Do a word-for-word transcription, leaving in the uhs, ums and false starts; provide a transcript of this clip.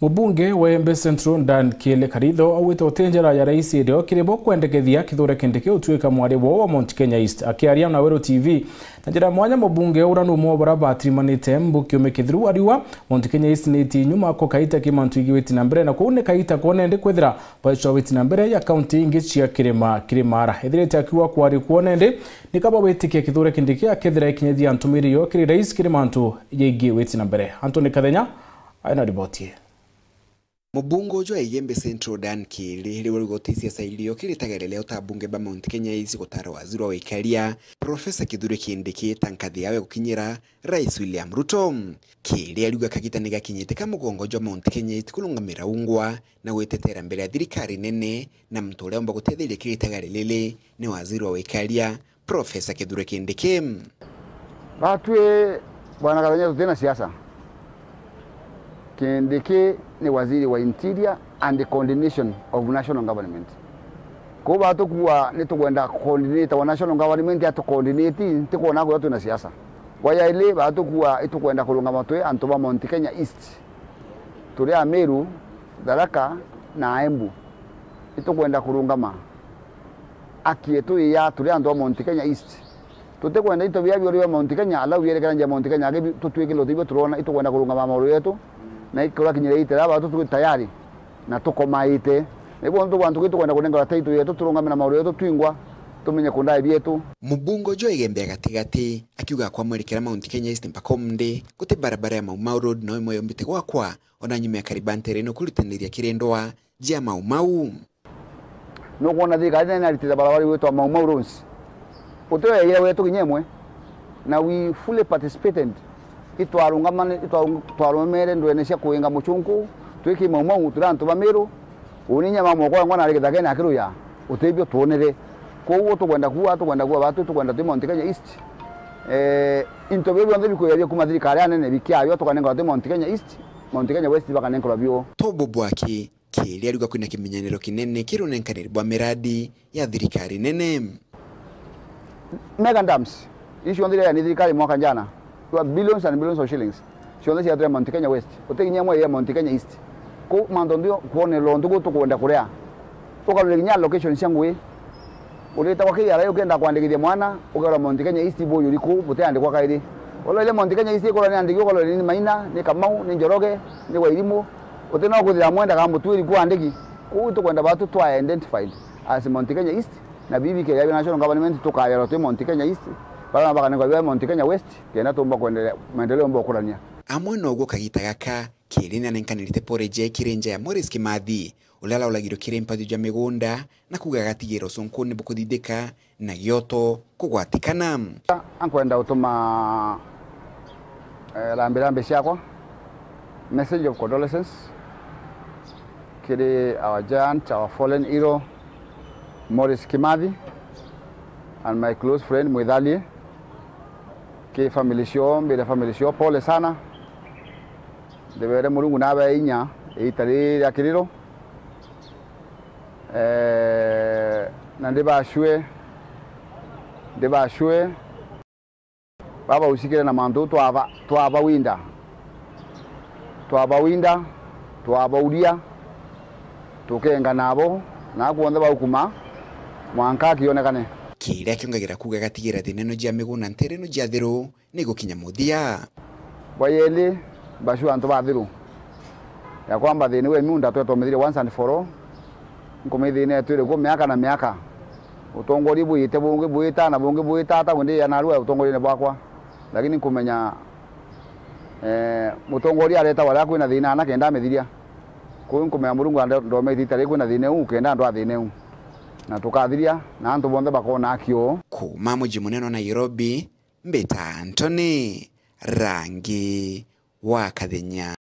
Mubunge wa Igembe Central, Dan Kiele Karitho, augite guti njara ya rais irio kiri bo kwendekethia Kithure Kindiki utuika mwari woo wa Mount Kenya East. Akiaria na Weru T V na njira ya mwanya, mubunge ura ni umwe wa baria batirimanite mbu kiume kithiru ariuga Mount Kenya East ni iti nyuma ko kaita ki mantu igwiti na mbere, na kuu ni kaita kone ndi kwithira baicwa witi na mbere ya kaunti ingi cia kirima kirimara. Ethirite akiuga kwari kwone ndi ni kaba witikia Kithure Kindiki akethira ikinyithia ntumiri yo kiri rais kiri mantu jaingi witi na mbere. Anthony Kathenya aina riboti ii. Mubunge uju wa Igembe Central, Dan Kiele, riu ariuga uti siasa irio kiri tagerele uta bunge ba Mount Kenya East gutara waziri wa wikaria, Professor Kithure Kindiki, ta nkathi yawe gukinyira Rais William Ruto. Kiele ariuga kagita ni gakinyite ka mugongo jwa Mount Kenya East kurungamira ungwa na gwitetera mbere ya thirikari nene, na muntu uria umba gutetheria kiri tagerele riri ni waziri wa wikaria, Professor Kithure Kindiki. Batwi, Bwana Kathenya, tutina siasa. Kindiki ni waziri wa interior and coordination of national government. Kou batukua ni tukwenda coordinate wa national government atu coordinate, ntikwona kwithirwa twina siasa. Bwa yaili, batukua itukwenda kurungama twi antu ba Mount Kenya East. Turi Ameru, Tharaka na Embu. Itukwenda kurungama aki yetu iya turi antu a Mount Kenya East. Tutikwenda into bia biori bia Mount Kenya, alau bierekerania Mount Kenya, agi bi-, tutwikire uti ibio turona, itukwenda kurungama mauru yetu, na ikura kinyira ite raba tu twi tayari na tukomaite. Na ibo ntu bantu ki tukwenda kunengerwa title yetu, turungame na mauru yetu twingwa, tumenye kundae bietu. Mubunge uju wa Igembe ya gatigati akiuga kwamwerekera Mount Kenya East mpaka umthi, guti barabara ya Mau Mau Road no imwe yombite gwakwa, ona nyuma ya Kariobangi Terrain kurutaniria kiri ndwa jia Mau Mau. Nukwona thirikari nene aritire barabara iu itwa Mau Mau Roads. Utio yaigire wetu kinya imwe. Na we fully participated. Itwarungamane-, itwa-, twarumamire ndwene cia kuinga mucunku, twiki Mau Mau, turi antu ba Meru. Uni nyama moko yangwa nari githakene akiruya. Utibio twonere. Koguo tukwenda kuuga, tukwenda kuuga batu, tukwenda twi Mount Kenya East. Eh, into bio bionthe bikuya bia kuma thirikari ya nene bikiaywa tukanengerwa twi Mount Kenya East, Mount Kenya West bakanengerwa bio. Tobo bwaki Kiele ariuga kwina kimenyaniro kinene kiri unenkaniri bwa miradi ya thirikari nene. Mega dams, ici cionthe iria ni thirikari mwaka jana, wa billions and billions of shillings, cionthe ciatwire Mount Kenya West, uti kinya imwe ya Mount Kenya East. Ku mantu ndio kwonelwa untu gu tukwenda kuria, ukarore kinya allocation cia ngui. Uritagwa K R A ukenda kwandikithia mwana, ukerwa Mount Kenya East buyuri kuu, butiandikwa kairi. Uloire Mount Kenya East ikorwa ni andiki, ukarwa ni Maina, ni Kamau, ni Njoroge, ni Wairimu, uti no kwithira mwenda ka mutwiri ku andiki. Kuu tukwenda batu twa identified as Mount Kenya East, na bibi kega bia national government tukaerwa twi Mount Kenya East, bara na bakanengwa bia Mount Kenya West, kenda tumba kwendelea, maendeleo mba ukurania. Amwe noguo kagita gaka, Kiele ni anenkanirite pole jai kiri nja ya Morris Kimathi, uria arauragirwe kiri mpathi jwa migunda, na kuuga agatigira ucunkuni bukuthithika na gioto kugwatikana. Ankwenda gutuma, eh, rambirambi ciakwa, message of condolences kiri our giant, our fallen hero, Morris Kimathi, and my close friend Mwithalie. Ki family cio, mbire family cio, pole sana. Ndibere Murungu nabe inya iita riri ria kiriro. Eh, na ndibacue, ndibacue. Baba ucikire na mantu twaba, twabawinda. Twabawinda, twabauria, tukenga nabo, na kuonthe baukuma, mwanka kionekane. Kiria kiongagira kuuga gatigira thina ino jia migunda ntere ino jia thiru ni gukinya muthia. Bwa yeli, mbacua antu ba thiru. Ya kwamba thina we miunda twetwa mithiria once and for all. Nkumithina etwire kuo miaka na miaka. Utongoria bwite, bungi bwita, na bungi bwita, ata kundi ya narua utongoriene bwakwa. Lakini nkumenya, eh, mutongoria areta waria kwina thina ana kenda amithiria. Kuu nkumenya Murungu ande-, ndomete ita ri kwina thina u, kenda andwa thina u. Na tukathiria, na antu bonthe bakona akio. Kuuma muji munene wa Nairobi, mbita Anthony Rangi wa Kathenya.